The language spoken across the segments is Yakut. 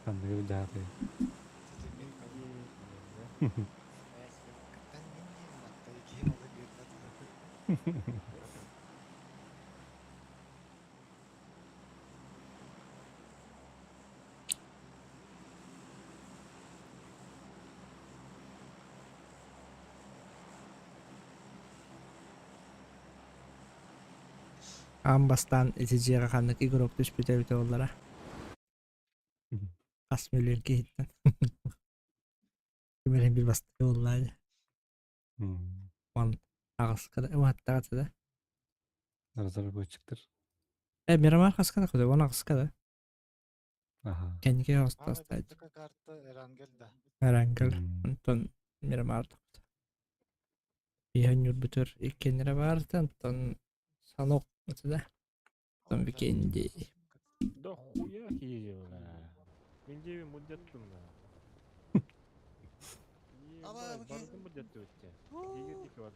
Ханныгы дьаатый? Аан бастаан ити дьиэҕэ ханнык игрок түспүтэ эбитэ буоллара. Хас миллион киһиттэн. Ким эрэ бир бастакы буоллаа дии. Уон аҕыска да уһаттаҕа этэ да. Разработчиктар. Э, Мирамар хаска да көтө, 18-ка да. Аха. Кэнники оҕустаастаат. Эрангел. Онтон Мирамар тохто. Иһэн ньурбутур иккиэннэрэ баарта, онтон Санок этэ да. Онтон Викенди. Да хуя киһи бля. Мин дьиэбин муддеттым да. Ебать, барытын муддеттыбыт Дигер дики бар.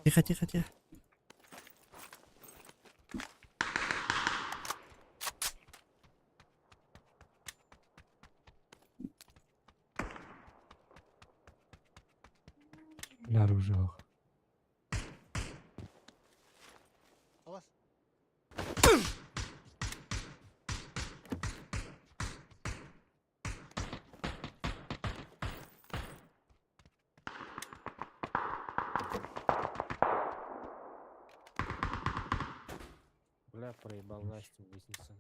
Тихо, тихо, тихо. Бля, оружие. Бля, проебал Настю лестница.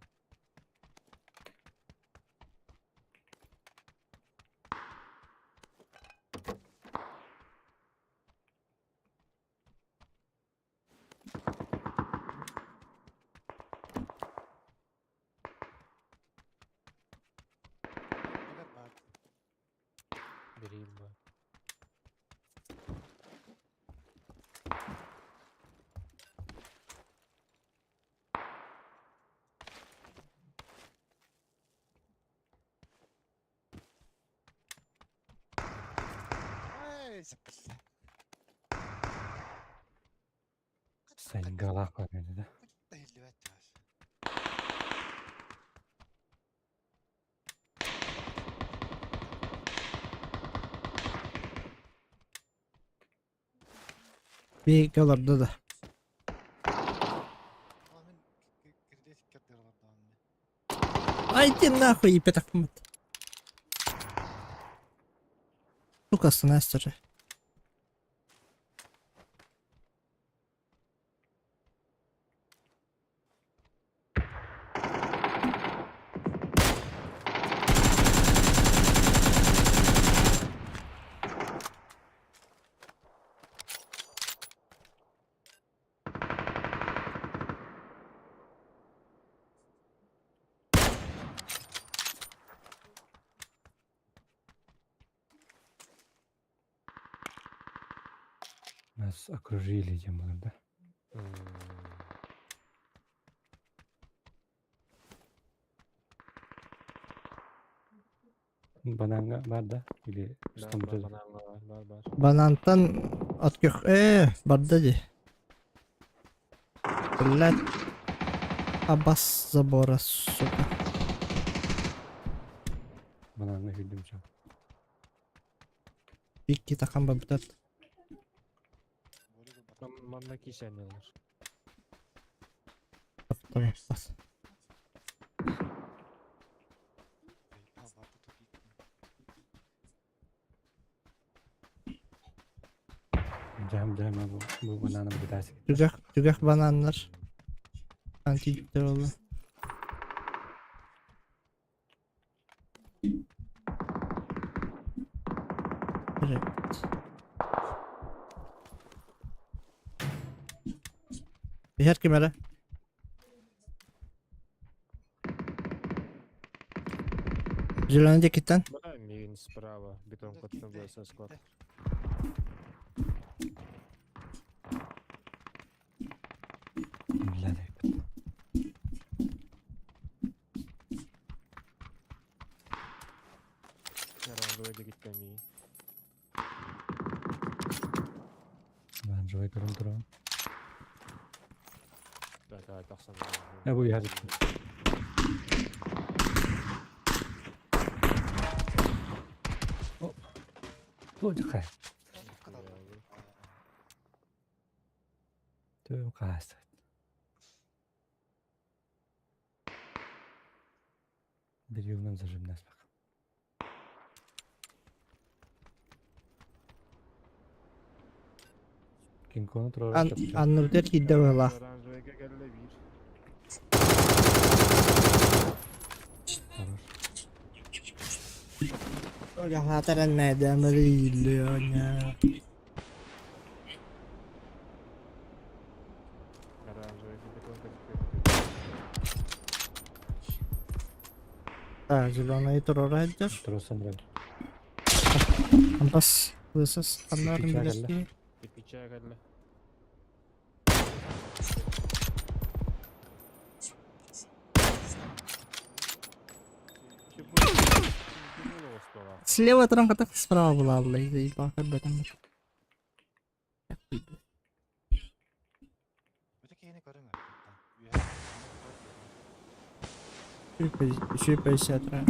Бери ба. Сайынгалаах көрүнэ да. Биһиги олордо да. Ай ты нахуй иппэтэхпин Сука, снайстер. Нас окружили диэн буолар да. Банаҥҥа баар да? Или Да, что бар, банаҥҥа бар, бар, бар. Банантан от көх э барда дии. Блядь. Абас забора, сука. Банаҥҥа сүүрдүм чаа. Икки такан барбытат. Манна киисэннилэр. Бас. Дьаһам дьаһама бу бу бананы бытаасик. Түгэх түгэх бананнар. Антидиктер олу. Evet. Иһэр ким эрэ? Зеленый диэкиттэн. Бля, миигин справа бетонкаттан ВС склад. Бля, Оранжевый диэкиттэн миигин. Оранжевый көрөн турабын. Да, тахсан. Бу иһэр. Туох Түм хаастат. Берегунан зажимнаспак. Кинг-Конгу туруорар чопчу. Анныбытыгар киирдэ быһыылаах. Оранжевайга кэллэ биир. Хорош. Хаатар эн Оранжевайга бетонка А, зеленый туруора сылдьар. Туруорсан баран. Ампас, лысас, ханнарын Кирпича билэр кэллэ. киһи. Кирпича кэллэ. Слева туран кытах справа была заебал көрбөтөм. Еще 50 ра.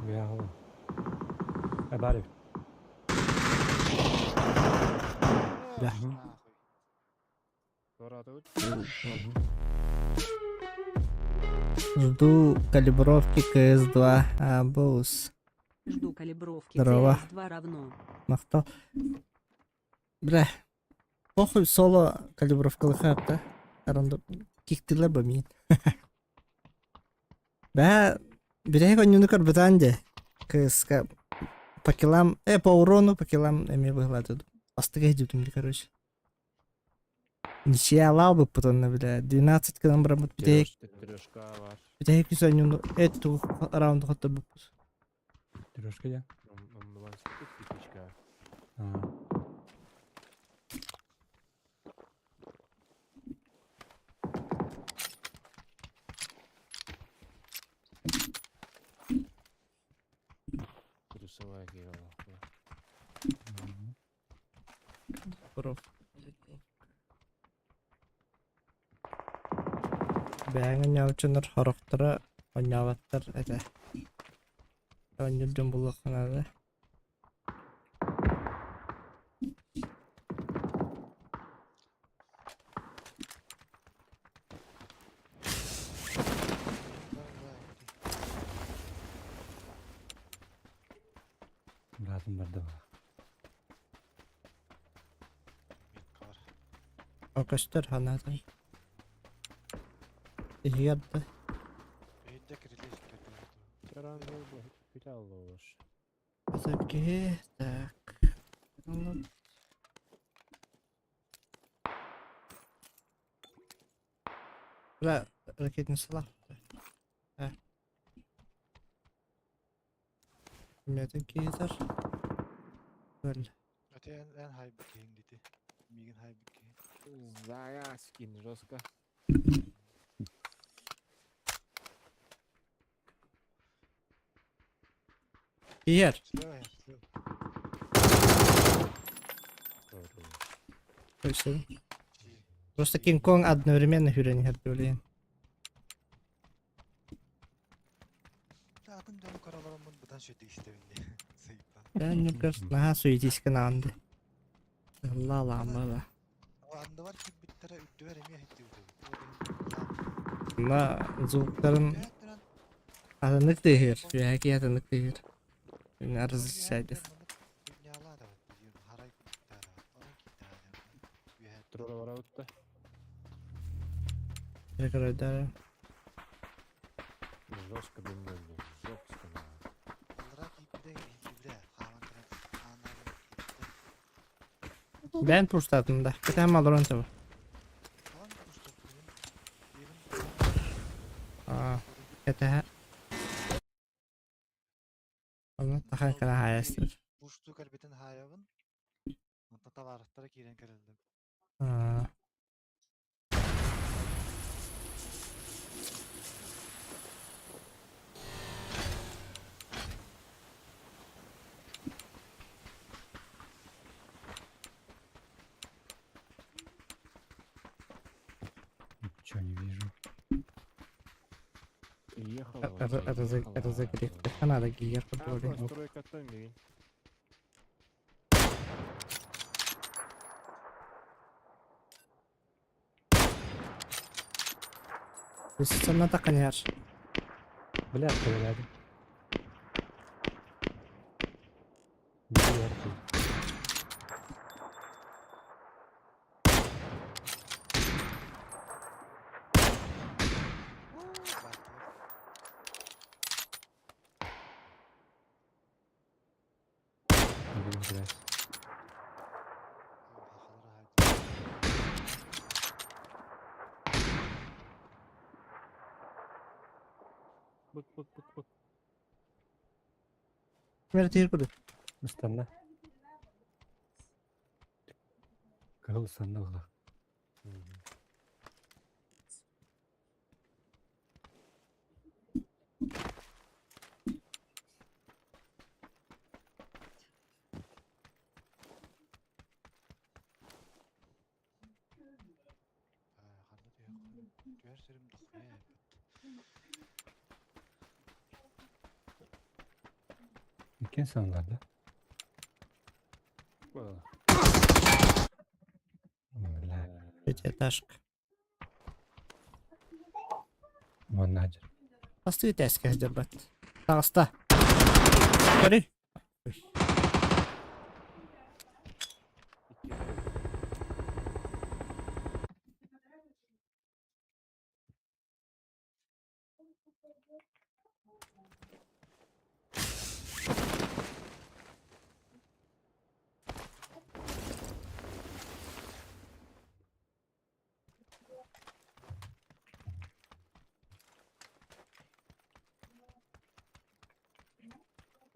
Бяху. Баар эбит. Да. Жду калибровки КС-2. А, боус. Жду калибровки Здорово. CS2 равно. Махтал. Бля. Похуй соло калибровкалыха да. Аранды киктилер ба мин. Бә, бирәк онюну көрбүтан де. КСК по килам, по урону по килам эме быһлады. Астыга идүтүм короче. Ничья алал бы потом, бля, 12 килам брамат битек. Трешка бар. Битек күс онюну эту раунд хотта бупус. Трешка я. Кирпичка. А. Плюсовая киирала. Проф. Бэҥэ ньаучунар хорохторо онньообаттар этэ. Оонньуур дьон булуоххунаада. Баатын барда О көстөр ханаатын. Иһигэр да. Киһи так. Бля, ракетницалар. Метен киһитэр. Бөл. Заяскин жестко. Иһэр. Просто Кинг-Конг одновременно хүрэн иһэр блин. Да, мне кажется, наһаа суетиська наанды. Ла-ла-ла. На звуктарын атынык тыһыр. Үһәки атынык тыһыр. Разрешайте. Туруора барабытта. Рекордары. Жестко дымнын. Жестко. Бен пуштатында. Кетем алырон табы. А, кете. Оны тахан кара хаястыр. А. Ничего не вижу. Ехала, Разогрев. Надо гиер подбавлять. Стройкаттан мигин. Санна таканяш. Бля, проверяли. Бля, Блин, Бык бык бык бык. Мэр тиир куду. Ыстанна. Кыһыл ыстанна быһылаах. Иккиэн саналар да? Бля, Пятиэтажка. манна дьэр. Хастыы этээскэ сылдьарбат. Таҕыста. Көрүй.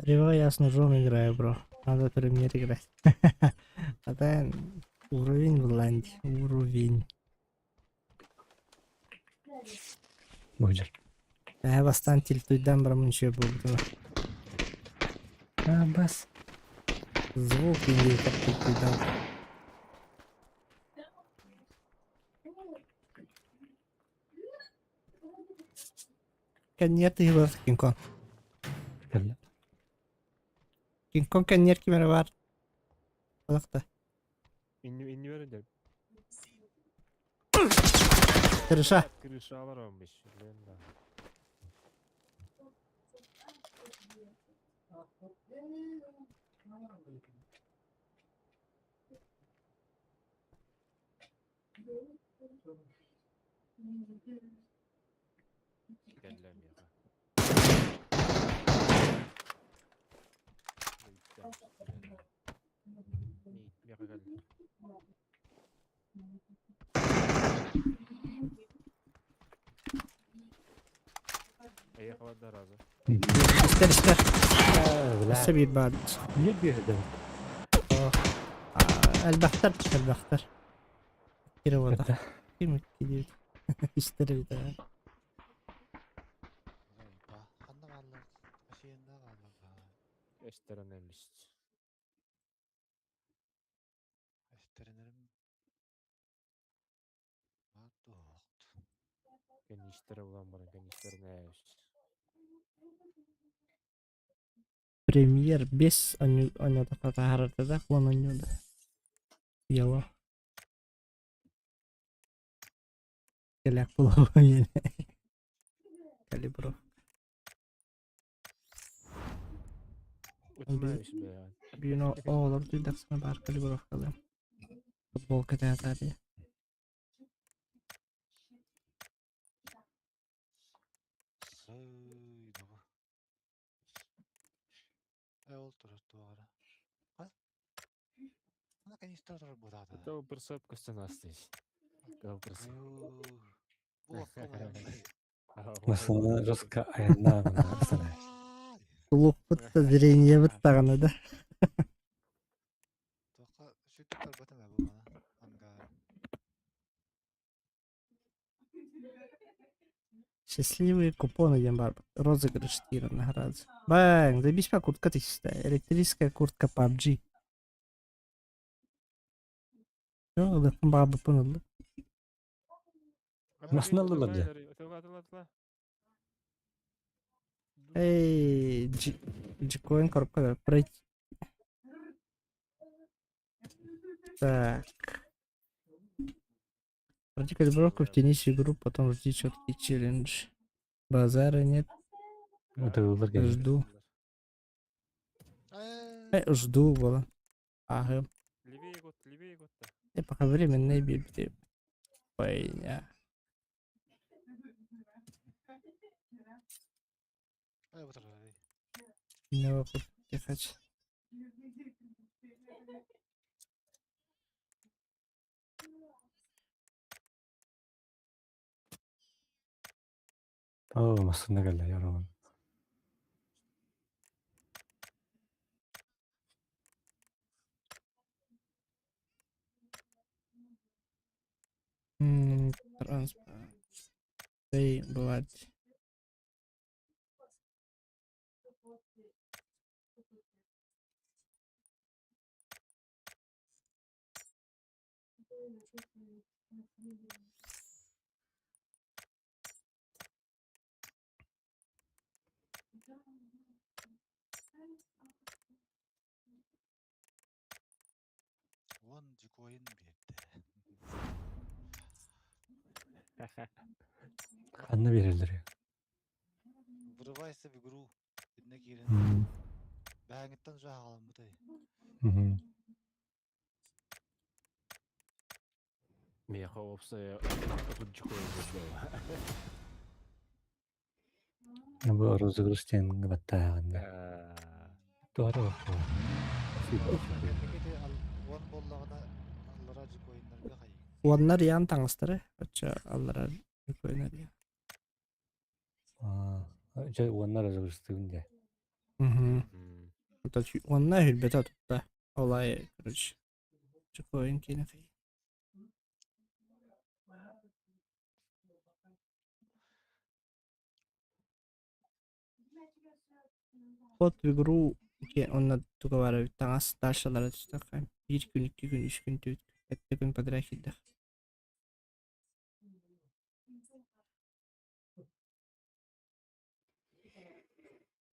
Рева, я с ножом играю, бро. Надо премьер играть. А уровень в ланде. Уровень. Бу дьэр. Ээ бастаан тильтуйдан бараммын үчүгэй буолбутум. А, бас. Звук индейкер тильтуйдан. Кэнниэр тыһыылар Кинг-Конг. Кэллэ. Кинг-Конг кэнниэр ким эрэ баар. Балахта. Иннибэр дьэр. Крыша. Крышалар olmuş. Блин да. Кэллэм яха. Миэхэ кэллэ. Эйиэхэ барда разы. Истэр истэр. Бля. Өссө биир баар. Niye bir yerden? Элбэхтэр элбэхтэр. Кире буолла. Ким киирбит. Истэр эбит ээ. Эстэрэнэммит. Кэннистэрэ булан баран кэннистэринэ Премьер без онньоото таһаарарда да уон онньууда. Яло. Кэлээх буолуо Калибро. Утумаабыс бэйэҕин. Бүгүн оҕолор тыйдахсына баар калибровкалыам. Футболка тээтаарыйа. Это присыпка стенастый. Маслана жестко айанна мына Луппут да зрениебит даҕаны да. Счастливые купоны диэн баар розыгрыш диир награда. Бang, заебись куртка тиста. Электрическая куртка PUBG. Всё, ылыахпын баҕарбыппын ыллым. Массыына ыллылар дьэ. Эй, Джикоин коробка пройти. Так. Пройди калибровку, втянись в игру, потом жди четкий челлендж. Базара нет, Ытыыллар кэллилэр. жду. Жду, было. Ага. Левее год, левее год-то. Я пока временный бибди. Хуйня. Не могу ехать. Оо, массыына кэллэ, Роман. Транспорт. Эй, бывает. Уон дьукуойун биэрдэ. Ханна биэрэллэр? Врывайся в игру. Иннэ киирэн. Бэһээҥҥиттэн уже аҕаламмытай. Миэхэ уопсайа отуччукой буолла. Бу розыгрыш диэн баттааҕын да. Туора Кэнники уон буоллаҕына аллара дьукуойуннарга хайыы. Уоннар ян таҥастары, оччо алларар көөнөр. Дьэ уонна розыгрыштыыбын дии. Угу. Уонна үһүлбэтэ тутта. Олай, короче. Чукоин киинэ Вход в игру онно туга баар эбит таҥас дальшалара түстэххэ биир күн, икки күн, үс күн, түөрт күн, сэттэ күн подряд киирдэх.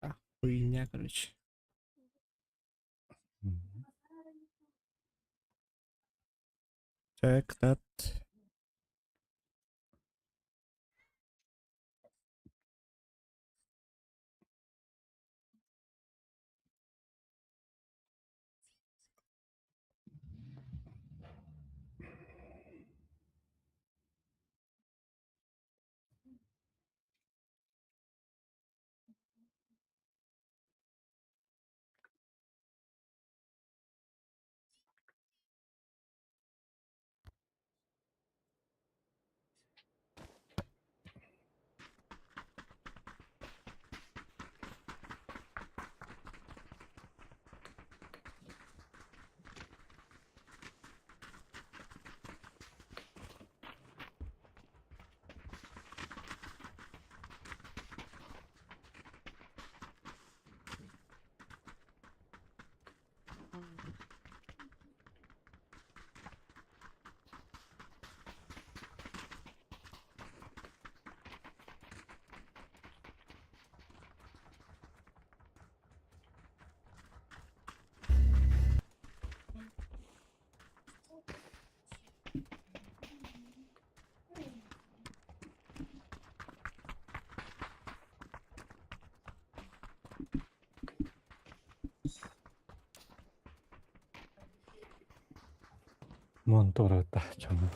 А, хуйня, короче. Так, тат. Мон туора чоҥун.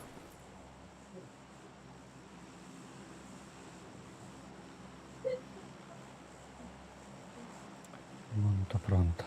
Монто pronto.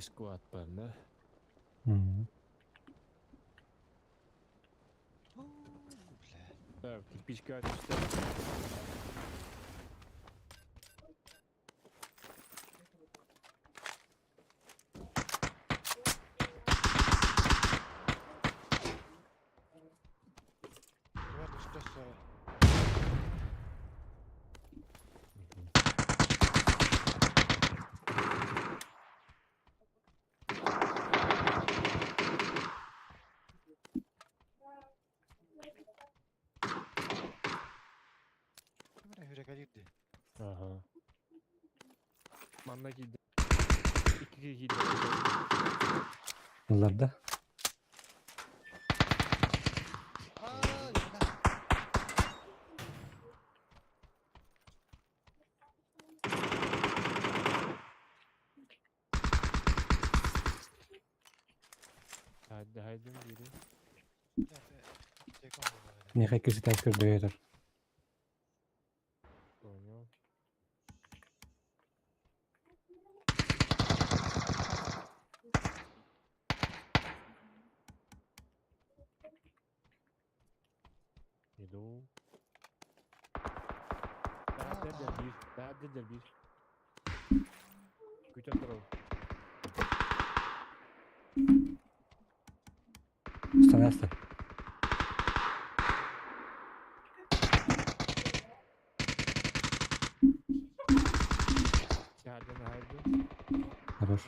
Сквад бар, да? Мгм. Уу, бля. Так, кирпичка түстэ. Duvar düştü aşağı. Ким эрэ girdi. Ага. Манна киирдэ. Икки киирдэ. Ыллар да? Aa, yine. Haydi haydi biri. Tek olmadı böyle. Нехай киситас көрдөйөтөр. Понял. Иду. Daha dediler bir. Daha dediler bir. Күтә торау. Станаста. Сяден haydi. Хорош.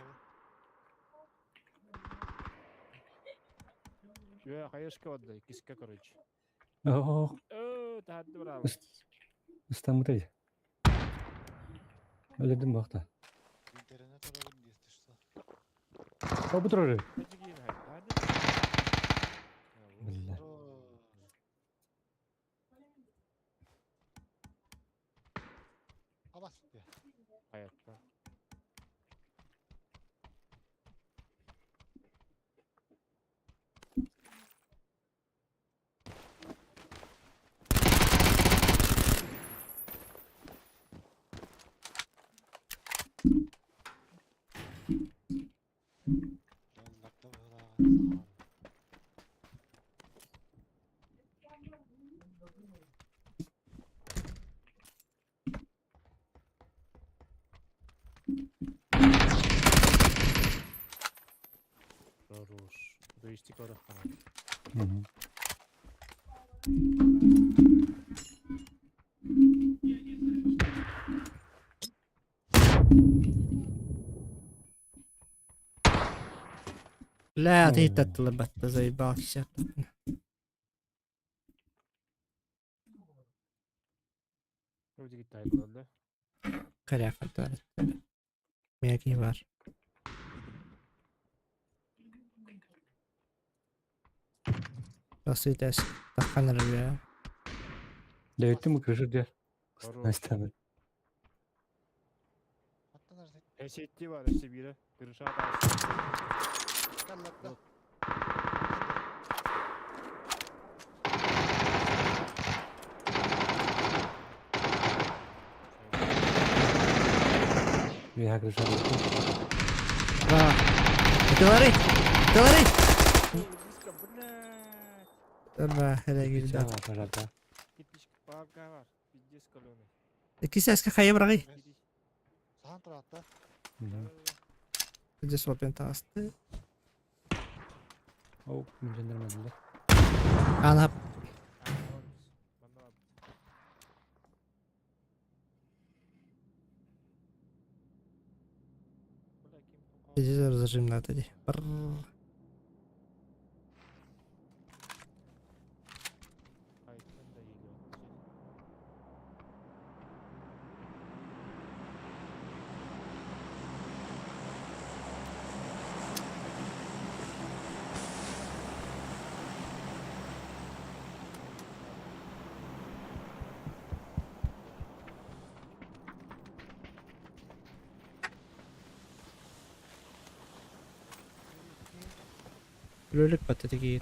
Йо, хаешка отдай, киска, короче. Ох, Э, тәһәтте браво. ыстамытай. Өлөрдүм бакта. Интернет arabın diye düştü. О, бу турар. Нәтиге haydi. Билле. Абас diye. Hayatta. Yollarda böyle Хорош. Довести корохана. Мгм. Бля, Ой. ты таттылы батта заебался. Вроде гитар да? Коряка Мягкий бар. Nasıl test? Takanır ya. Дөйттүм крыша дер. Хорош. Станаста. Hatta nerede? Eşekli var işte biri. Kırışa da. Yollarda. Я крыша. Aa. Говори! Говори! Близко, блядь. Dur hele girdi. Пожалуйста. Кирпичка папка var. Пиздец каленый. İki ses kayı bırakı. Sağ tarafta. Здесь вот пентасты. О, мен жендермедим да. Ana здесь зажим надо. Brrr. Lölük patladı ki.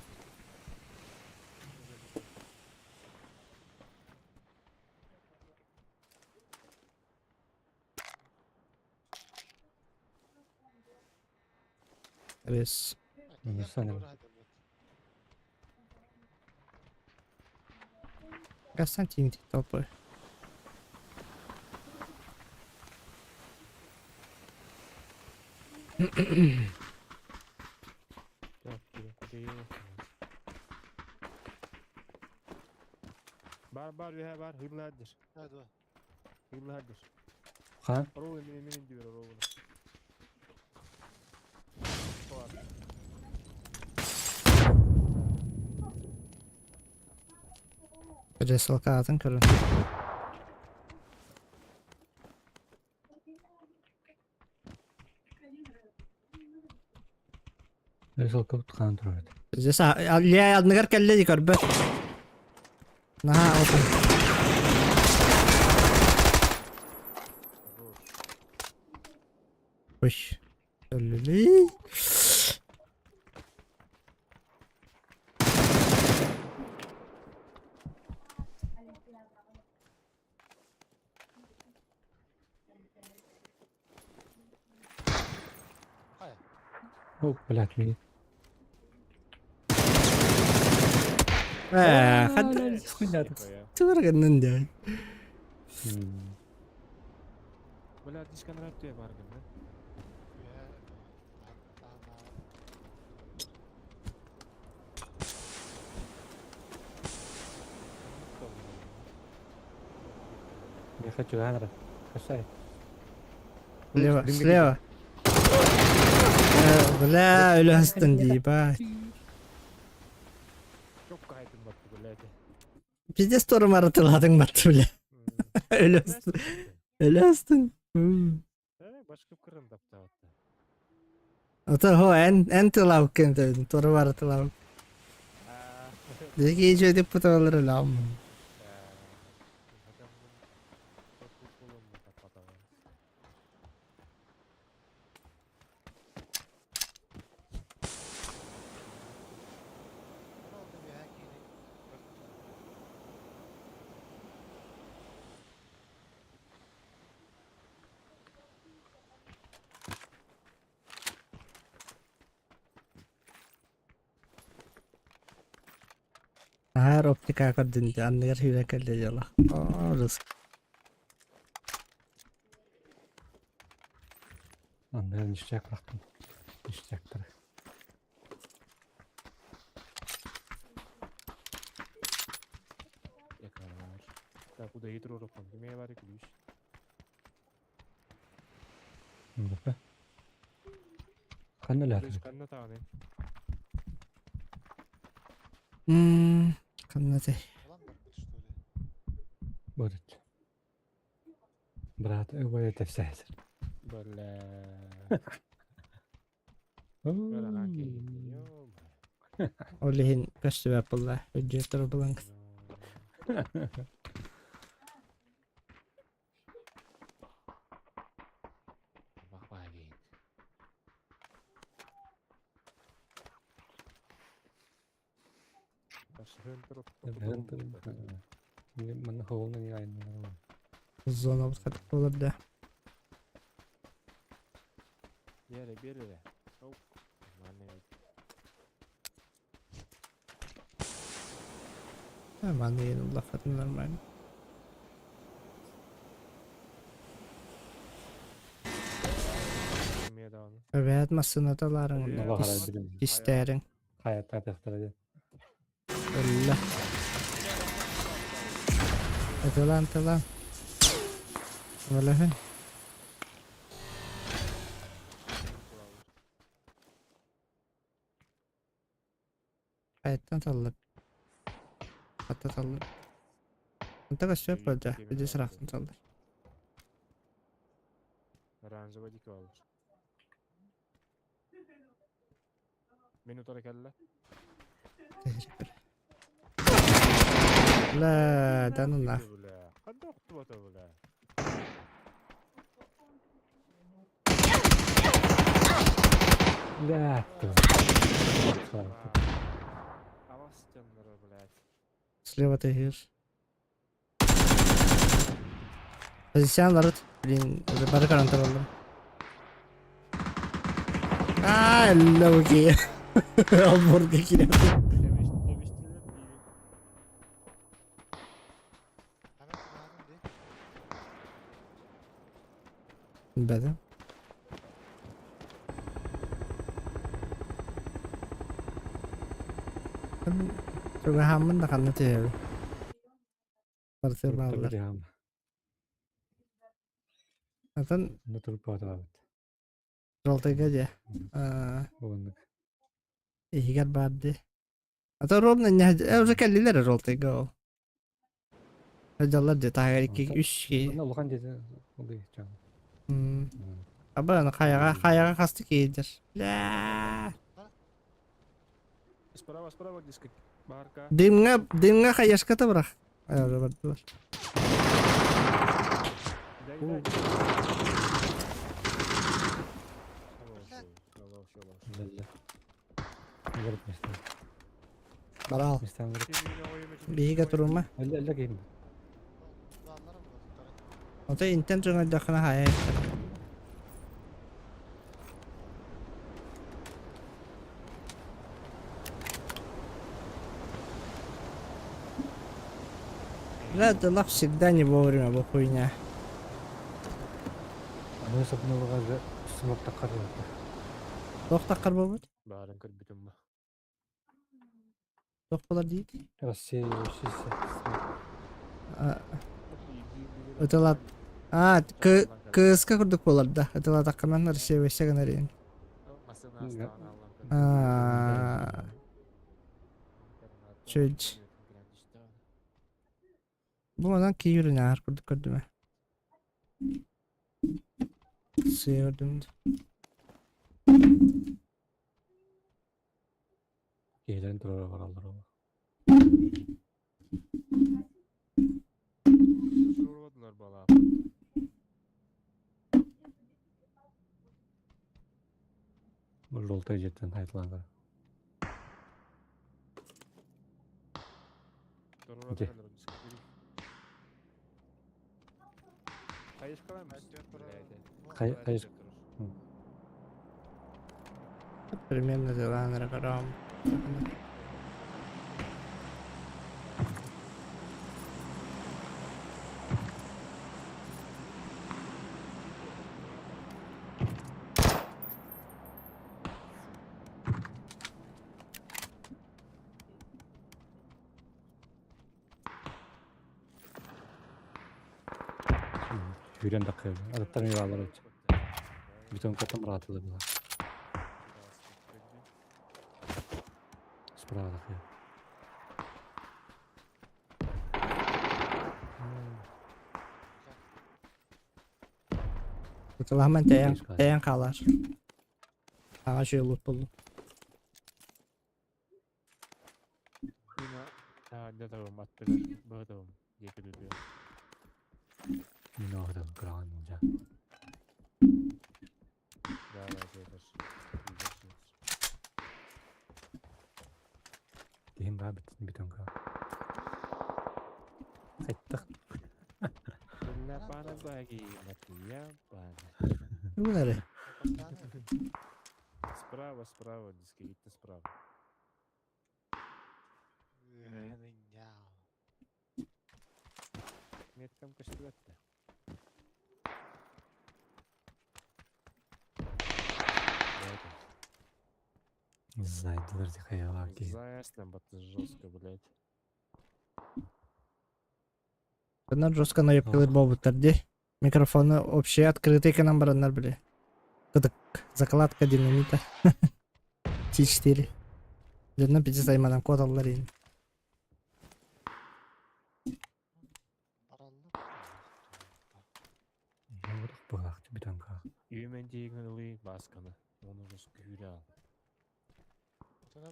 Рез. Саным. Константин толпой. Так, киирэн Бар бар үһэ бар хыыллаадыр. Да, Хыыллаадыр. Хаан? Ролы мин мин диир ролы. Бар. Ресалка атын көрөн. Ресалка хаан турар. Здесь Лия адныгар кэллэ ди көрбөт. Наһаа отun. Ой. Өллүлүй. Хайа. О, блядь, мин. Ээ, хадда Хуйня. тургыннын дии. Бля, дискан рап бар гын, да? Үһэ. Я хочу Анра. Касай. Слева, слева. Бля, өлөстөн дии, ба. Çok кайтым батты, блядь. Пиздец торум арытыладың батты, бля. Өлөстүн. Өлөстүн. Башка кырын тапты атты. Ото хо эн эн тылау кен торум арытылау. Деги жөдүп путалар өлөм. Үһэ киирэн. Аар оптика көрдүн анныгар хүйрэ кэллэ дьола. Оо, Анда ништяк бырахтым. Ништяктар. Так, куда итро рокон? Кеме бар ключ. Бу. Ханна Ключ ләр. канна тагын. Мм, каннаты. Балан бар бит, что ли? Будет. Брат, ой, это вся. Бля. Ол иһин көстүбэт буолла. Өйдүөттөр булан. Ман холна не айна. Зона бут болар да. Бери, бери. Оп. Нормально ведь. Маны улафатын нормально. Кеме дагы. Эбэт массынаталарың Алла харай билим. истәриң. Хаят тапяктар. Өллө. Тылан тылан. Өлөһүн. Хайттан таллып. Хатта таллып. Антага сөп болду. Биди сырактан таллыр. Оранжевый дик алыр. Мен утара келді. Ла, данына. Қандай оқты бата бля? Бля. Авас жаннары, блядь. Слева ты видишь. Позицион ларыт. Блин, уже бары каранта болду. Аа, локи. Олборга киирэн. Тэбистилэр биири. Hemen silahını de. Бэдэ. Чугаһааммын да ханна түһэбин. Барсы бааллар. Атын Онно турбаатаабыт. Жолтайга дьэ. Уоннук. Иһигэр баар дии. А то ровно не уже кэллилэр жолтайга ол. Дьаллар дьэ таһыгар икки үс киһи. Онно улахан дьиэ олуй чаң. Аба аны хайаҕа хайаҕа хасты киһидэр. Бля. Справа, справа диск. Барка. Дымҥа дымҥа хайашката бырах. Айа бардылар. Дай, дай. Барал. Биһигэ турума. Ото интен чоҥойдоххуна хайа Бля, это лах всегда не вовремя, бу хуйня. Аны сопнулуга смок таккар Туох таккар буолбут? Баарын көрбүтүм ба. Туох буолар диит? Россия Ытылат. А, кыска курдук буолар да. Ытылатаххынан Россия весе гынар иин. А, чуть. Бу манан киирин аар курдук көрдүм ээ. Сыа көрдүм. Киһилэрин туруора бараллар ол. Туруорбатылар балааппыт. Бу жолтой дьиэттэн айтылаан Примерно дела на Сүүрэн таххыа. Аттар мивалар өт. Бүтүн котом раатылы була. Справа таххыа. Ытылаһыман тэйэн тэйэн хаалар. Аҕа үчүгэй лут буллум. Мин оҕотон кыраҕан мылдьа. Киһим баа бүтүн кыра. Айттах. Бу нere? Справа, справа, диски, гитте справа. Меткам көстүбэттэ. Не знаю, дилер хайалар киһи. Заясно, бат жестко, блядь. Bunlar жестко наебкалар буолбуттар дии. Микрофоны вообще открытый канан бараннар били. Кытык. Закладка динамита. T4. Дьонно пиздец айманан куоталлар иин. Үйүмэн тиийэн ылыы баасканы, ону жестко күүрэ ал.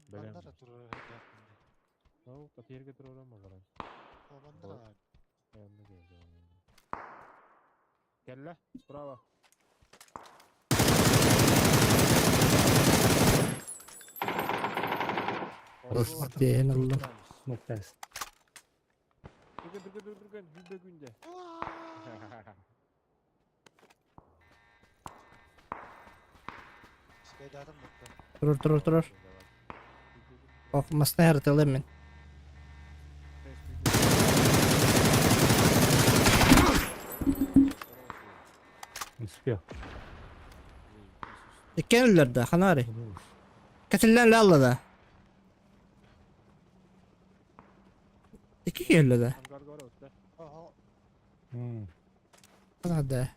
Бандара турар Ол патерге турарам олорон. Бандара Кэллэ, справа. Диэн ыллым. Смок тас. Түргэн, түргэн, түргэн, түргэн, хүлбэ күндэ. Турар, турар, турар. Ох, масна харытылым мин. Не успел. Иккен өллөр да, ханаары. Кэтиллэн өлө алла да. Икки киһи өллө да. Ханаа да.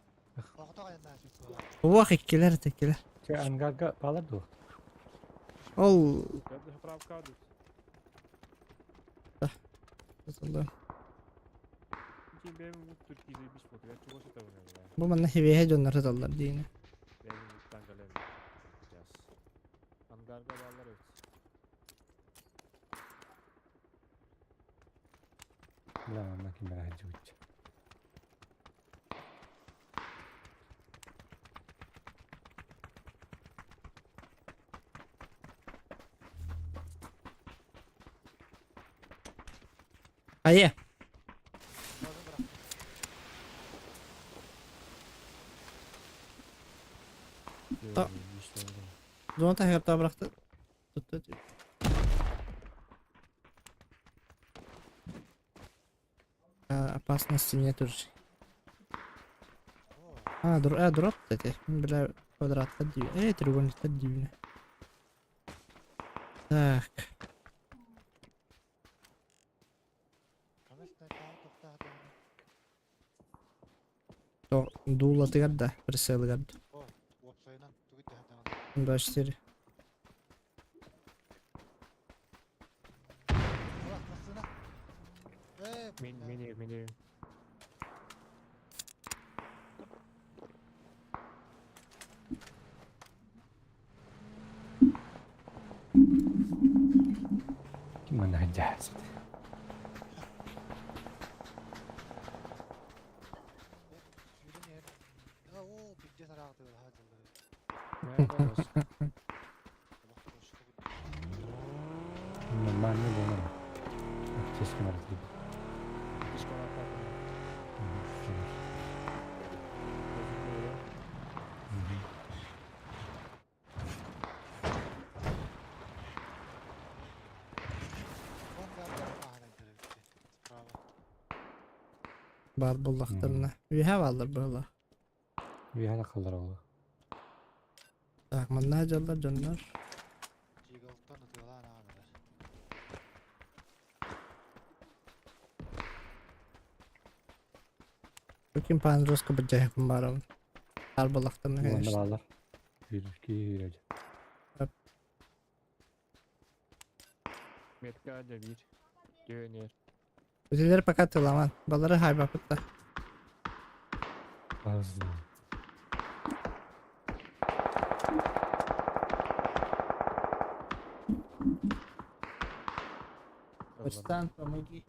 Уох иккилэр иккилэр. Че, ангарга балар дуо? Ол... Бу манна хивиэһэ дьоннор сыталлар диини. Бля, манна ким бара сылдьыбыт. Хайа? Зона таһыгар бырахты. Опасности нет уже. А, дроп эти. Бля, квадратка дивина. Треугольник дивина. Так. Дуулатыгар да, прицелыгар да. 24. Мини. Ким манна сылдьар? Нормально было. Аптечка надо. Бар буллахтарына. Үһэ баллар буолла. Үһэ қаллар ол. Так, манна дьоллор дьоннор. Ким пан жестко баджайхым барам. Бар буллахтарына, Манна конечно. баллар. Bir, iki, üç. Метка да bir. Dönер. Өтелер пока тыламан. Балары хайбапытта. Az. Встань, помоги.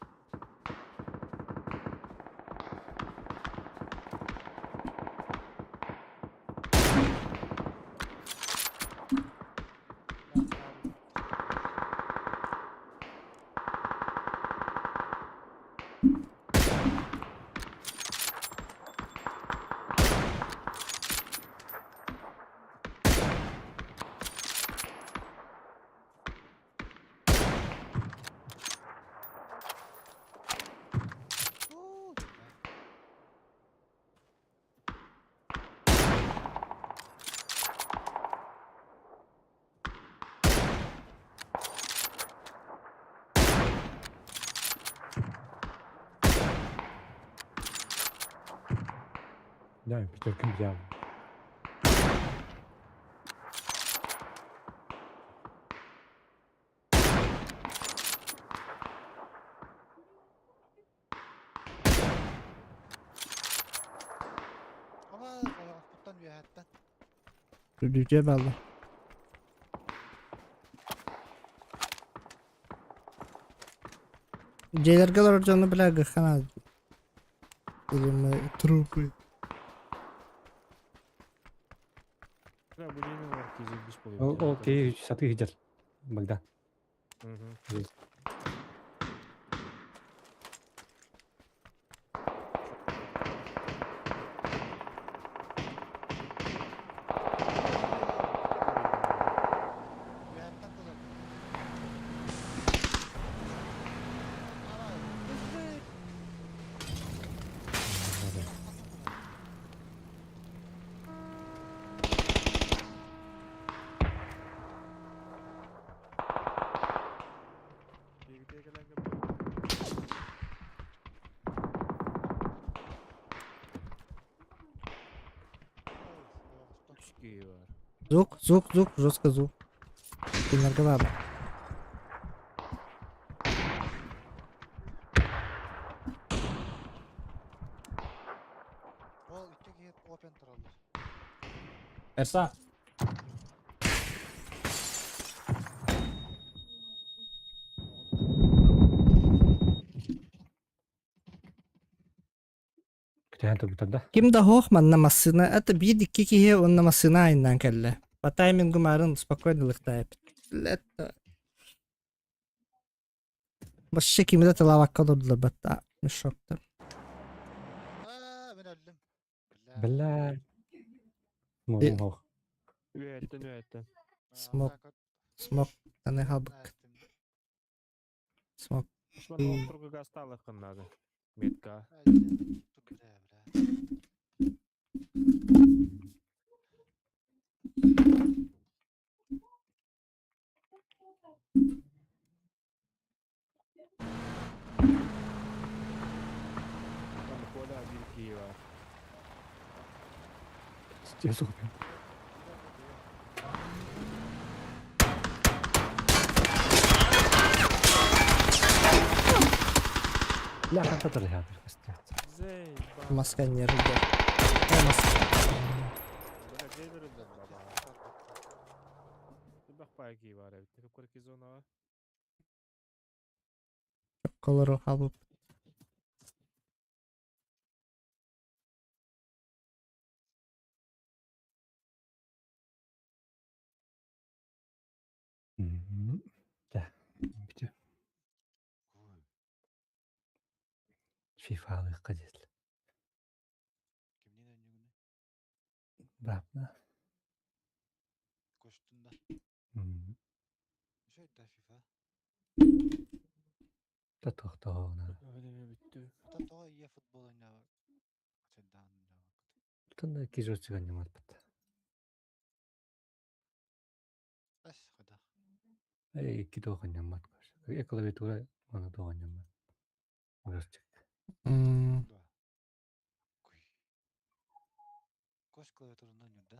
Да, пятерка взял. Үрдүтүө балла. Дьиэлэргэ олорор дьону бля гыхана. Или мы трупы. Ол кей саты хиджер. Богдан. Звук, звук, звук, жестко звук. Кинилэргэ баар. Ол икки киһи опен тураллар. Эрса. Кэтэһэн турбуттар да? Ким да суох манна массыына, это биир икки киһи уонна массыына айаннаан кэллэ. По таймингу марын спокойно лыхтаайбыт. Это... Вообще кими да тылаабакка олордулар батта мешоктар. Аа, мин өллүм. Бля. Бля. Муҥ суох. Үөттэн үөттэн. Смок. Смок таны халбык. Смок. Ушман округа гасталык надо. Метка. Бля, бля. Там Коля один Киева. Дьэ суох. Бля, ханта турар Зей, Маска не рыгает. О, маска. Бля, геймер баба. Бах Киева, ребят. Какой зона? Колору халбык. Да. Бүтү. FIFA-лыахха диэтилэр. Кимниин өнньүгүнүй? Браапна. Көстүн да. Үчүгэй да FIFA. Татуохтоҕуна. Бүттү. Оттон тоҕо ийэ футбол ойнаабат? Сэндээн ойнаабаккыт. Тонна кижочыган ньамарбыт. Эс хайдах. Эй, икки туох ньаммат. Э клавиатура уонна туох ньаммат. Мырчык. Да. Куй. Кош клавиатурунан ойнуур да?